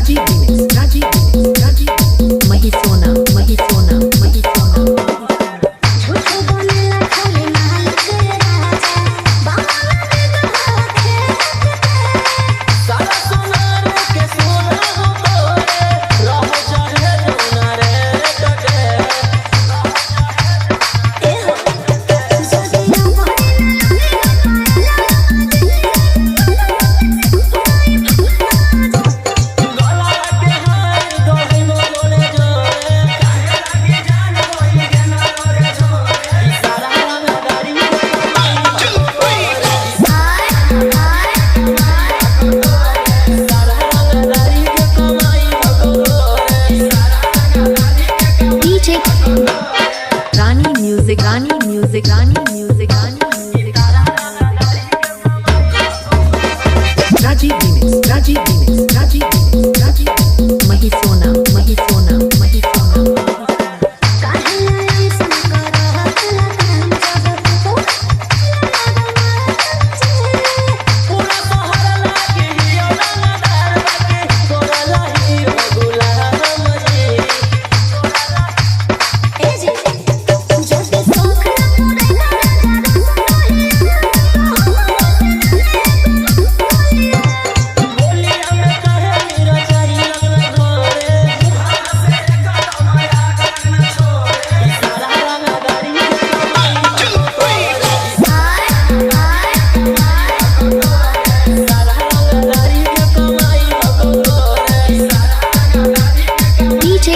Rajiv Remix, Rajiv Remix, Rajiv Remix, Mahisona, Mahisona, Mahisona. झूठो बनेला खाली मालिक राजा बाबा में गहा खेत सारा सोनार के सोना हो तोरे, रहो चाहे जौना रे टके। ए हो जदिया गला के हार गहिनो जोड़े जोड़े, काहे लागे जान होई गेना रोरे छोरे। सारा रंगदारी के कमाई सारा रंगदारी के कमाई हो तोरे। DJ Rani Music, Rani Music, Rani Music, Rani Music. Rajiv Remix, Rajiv Remix, Rajiv Remix, Rajiv Remix, Mahisona, Mahisona, Mahisona. काहे ऐसन करत काम जब तू पूरा शहर लागे हियो रंगदार बाटे, तोरा लाही हो गुलाम जी। ए जी जब शौक न पूरे ना राजा बोलिया में काहे मीरा चाही लगल घोरे, मुहावा से कदम आग न छोड़े। सारा रंगदारी के कमाई हो तोरे। सारा रंगदारी के कमाई हो तोरे। DJ